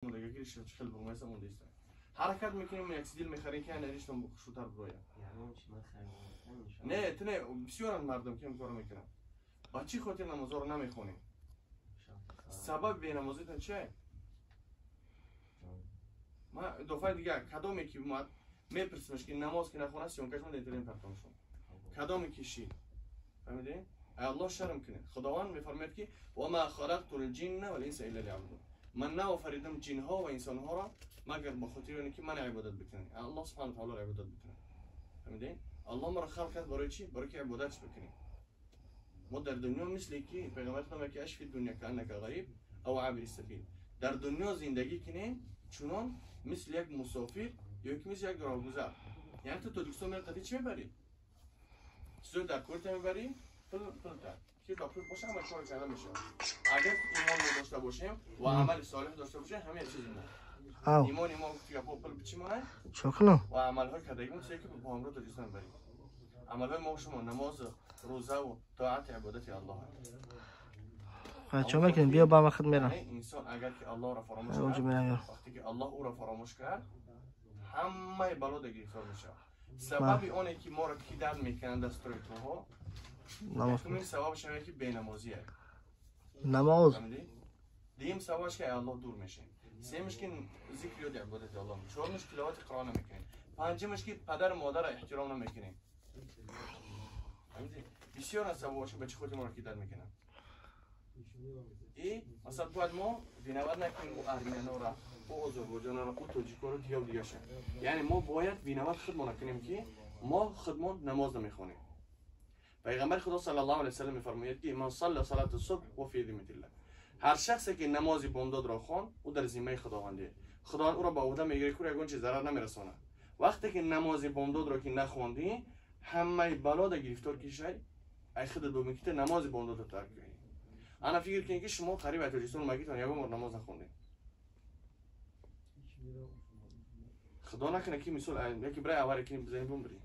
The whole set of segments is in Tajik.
Мондагӣ чӣ хел бумайса мондааст. Ҳаракат мекунем, як дил мехарем, ки анариштон хушрӯтар бирояд. Не, ту не, бисёранд мардум ки ин корро мекунанд. Ба чӣ хотир намозҳоро намехонем? Сабаби бенамозитон чие? Ман дафъаи дигар кадоме ки омад мепурсимаш, ки намоз ки нахонад, съёмкаш ман интернет партомшон. Кадоме ки шид. Фаҳмидед? Аллоҳ шарм кунед. Худованд мефармояд, ки ва ма халақтул ҷинна вал инса илла лиябудун. Ман наофаридам ҷинҳо ва инсонҳоро, магар ба хотири оне ки ман ибодат бикунанд. Аллоҳ субҳанаҳу таолоро ибодат бикунанд. Фаҳмидед? Аллоҳ моро халқ кард барои чӣ? Барои ки ибодатш бикунем. Мо дар дунё мисли ки пайғамбар худо мегӯяд, ки аш фи дунё кааннака ғариб ав абири сабил. Дар дунё зиндагӣ кунем чунон мисли як мусофир ё ки мисли як роҳгузар. Яъне ту Тоҷикистон мери, қади чӣ мебарӣ? Чизои дар корта мебарӣ, пул, пулта. Ки ба пул боша, ҳама кор карда мешавад. Агар имон мо дошта бошем ва амали солеҳ дошта бошем, ҳамаи чизи мо. Имони мо, гапо, пул чӣ монад? Чӣ кунам? Ва амалҳои кардагимон, чизе ки бо ҳамроҳ Тоҷикистон мебарем. Амалҳои мо шумо намоз, рӯзаву тоати ибодати Аллоҳ. Чӣ мекунем? Биё, ба ман худ мерам. Инсон агар ки Аллоҳро фаромӯш кард, вақте ки Аллоҳ ӯро фаромӯш кард, ҳамаи бало да гирифтор мешавад. Сабаби оне ки моро ки дард мекунанд дастрои-туҳо, якумин сабабаш ҳаме ки бенамозие. Намоз. Дуюм сабабаш ки Аллоҳ дур мешем. Сеюмаш ки зикр ёди ибодати Аллоҳ. Чорумаш тиловати Қуръон намекунем. Панҷумаш ки падару модарро эҳтиром намекунем. Бисёр аз сабабҳош, ба чӣ хотир моро ки дард мекунанд. И масалан, бояд мо виноват накунем ӯ армянора, ӯ озарбойҷонора, ӯ тоҷикоро, дигаву дигаша. Яъне мо бояд виноват худмон накунем, ки мо худмон намоз намехонем. Пайғамбари Худо саллаллоҳу алайҳи васаллам мефармояд, ки ман салла салати субҳ ва фи зимматиллаҳ. Ҳар шахсе ки намози бомдодро хонд, ӯ дар зиммаи Худовандӣ. Худованд ӯро ба ӯҳда мегирад, ки ягон чиз зарар намерасонад. Вақте ки намози бомдодро ки нахондӣ, ҳамаи бало да гирифтор кишай, ай худат бубин, ки ту намози бомдодро тарк кунӣ. Ана фикр кунед, ки шумо қариб аз Тоҷикистон омагитон ягон бор намоз нахондед. Худо накунад, ки мисол яке бирай авария кунӣ, бизанӣ, бумрӣ.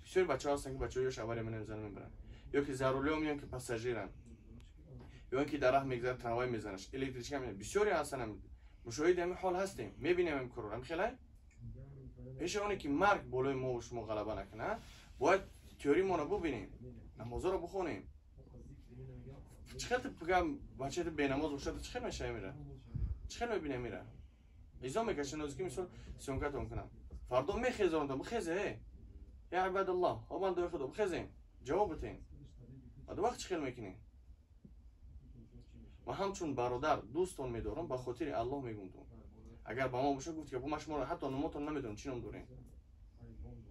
Бисёри бачаҳо ҳастанд, ки бачаҳои ёш авария менамезананд, мебаранд. Ё ки за рулём, ё ки пассажиранд. Ё ин ки дар раҳ мегзарад, трамвай мезанаш, электричка. Бисёре ҳастанд, мушоҳиди ҳамин ҳол ҳастем, мебинем ҳамин корро. Ҳам хелай? Пеши оне ки марг болои мо шумо ғалаба накунад, бояд теоримонро бубинем, намозҳоро бихонем. Чӣ хел пига бачаи бенамоз бошад, чӣ хел мешава мира? Чӣ хел мебинем мира? Изо мекаша нози, ки мисол съёмкатон кунам. Фардо мехезонам, бихезе, я ибадаллоҳ, о бандаои Худо, бихезем, ҷавоб битем. Баъд вақт чӣ хел мекунем? Ман ҳамчун бародар дӯстон медорам, ба хотири Аллоҳ мегумтон. Агар ба мо бошад, гуфт ки ман шуморо ҳатто номотон намедонам, чӣ ном дорем.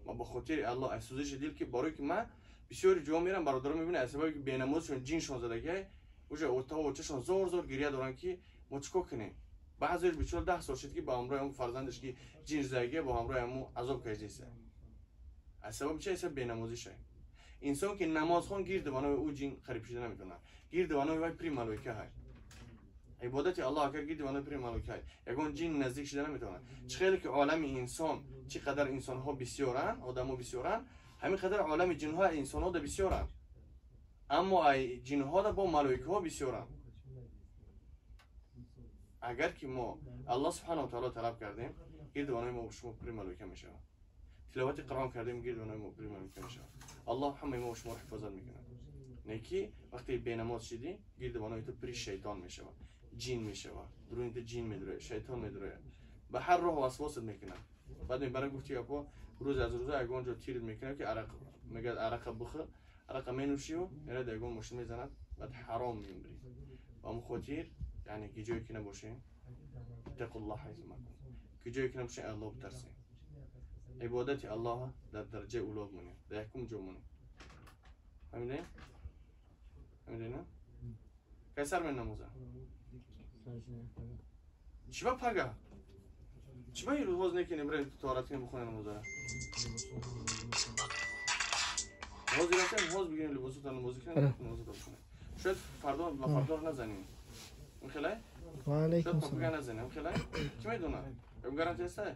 Ман ба хотири Аллоҳ, аз сӯзиши дил, ки барое ки ман бисёри ҷо мерам, бародаро мебинам, аз сабаби ки бенамозшон ҷиншон задагиай, уже отаву очашон зор зор гиря доранд, ки мо чӣ кор кунем. Баъзеаш бисёр 10 сол шуд, ки ба ҳамроҳи ҳамн фарзандаш, ки ҷин задагия, бо ҳамроҳи ҳамун азоб кашидиста. Аз сабаби чи? Аз сабаби бенамозиша. Инсон ки намозхон, гирди ба номи ӯ ҷин қариб шида наметавонад. Гирди ба номи вай при малоика ҳай. Ибодати Аллоҳ агар гирди ба номи при малоика ҳай, ягон ҷин наздик шида наметавонад. Чӣ хеле ки олами инсон, чӣ қадар инсонҳо бисёранд, одамо бисёранд, ҳамин қадар олами ҷинҳо инсонҳо да бисёранд. Аммо ай ҷинҳо да бо малоикаҳо бисёранд. Агар ки мо Аллоҳ субҳанаҳу таоло талаб кардем, гирди ба номи мо шумо при малоика мешавад. Тиловати Қуръон кардем, гирди ба номи мо при малоика мешавад. Аллоҳ ҳамаи мо шуморо ҳифозат мекунад. Не ки вақте бенамоз шидӣ, гирди ба номи ту при шайтон мешавад, ҷин мешавад, дуруни ту ҷин медурояд, шайтон медурояд, ба ҳар роҳ васвосат мекунад. Баъд мебарад, гуфти гапо, рӯз аз рӯза ягон ҷо тирит мекунад, ки арақ мегӯяд, арақа бихӯр, арақа менӯшию мерад, ягон мошин мезанад, баъд ҳаром мембирӣ. Ба ҳамн хотир, яъне ки ҷое ки набошем, иттақуллоҳ ҳайсу ма кунтум, ки ҷое ки набошем, Аллоҳ битарсем, ибодати Аллоҳ дар дараҷаи уло монем, дар якум ҷо монем. Фаҳмидем? Фаҳмидем, на? Кай сар менамоза? Чӣ ба пага? Чӣ ба ирӯз ҳоз некунем, бирем тоҳарат кунем, бихонем намозара? Ҳозир рафтем, ҳоз бигирем либосотро, намозӣ кунем, намозро бихонем. Шояд фардо ба фардоро назанем. Хелай? Ваалайкум. Шояд пага назанем, хелай? Кӣ медонад? Ягон гарантия ҳаста?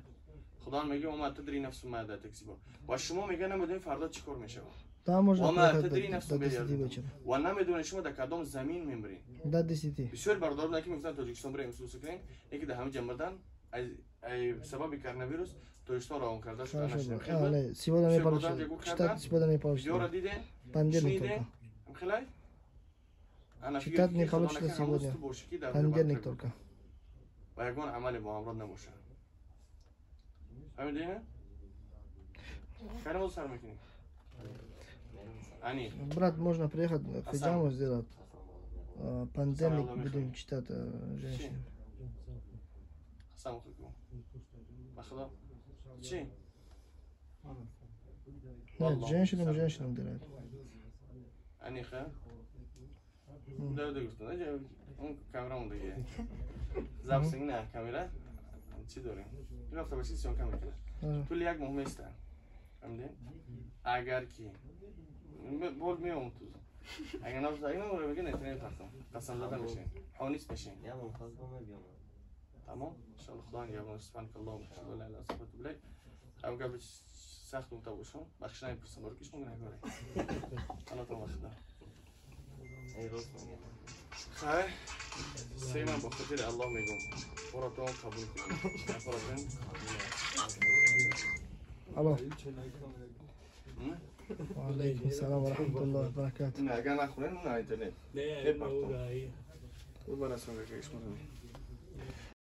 Худованд мегӯяд: ва ма тадри нафсу маза таксибу. Ва шумо мегӯяд, намедонем фардо чӣ кор мешавад. Да, можно وما приехать تدري نفس до 10 بأي вечера. ва намедонед шумо дар кадом замин мемиред. До 10. Бисёри бародарон буданд, ки мегуфтанд, Тоҷикистон бирем, усус кунем, яке дар ҳамин ҷа мурдан. Ай сабаби коронавирус Тоҷикистон равон карда шуд. Хорошо. Нашудем. А, не, сегодня не Всё, получится. Богдан, я Читать когда? сегодня не Видеоро получится. дидем, Понедельник шунидем. только. Хелай. Читать не получится сегодня. Понедельник только. Ва ягон амале бо ҳамроҳ набошад. Фаҳмидӣ, не? Кай намоз сар мекунӣ? Ани. Брат, можно приехать хиджаму сделать. А, понедельник Салам. Будем читать женщин. Қасам хӯрд, ба худо, чӣ? Нет, Валлах, женщинам салам. Женщинам делают. Аниха дауда гуфтам, он камера мондагие, запись на камера чӣ дорем, рафта ба чи съёмка мекунад. Хорошо. Тӯли як моҳ места, фаҳмидӣ? Агар ки бол меом ту, агар набошад, агар намора мега, интернет партам, қасам зада мешем, ҳонис мешем. Тамом, иншалло, худо нигаҳбон. سبحانك اللهم وبحمدك، لا اله الا انت، استغفرك واتوب. هم гапи сахт гуфта бошам, бахшиш намепурсам, барои ки шумо гунаҳкоре. Алло, худо хайр. Се ман бо хотири Аллоҳ мегӯм, боратон қабул кунед, нафаратон. Алло. وعليكم السلام ورحمة الله وبركاته. Не, агар нахӯрен, на интернет мепартом.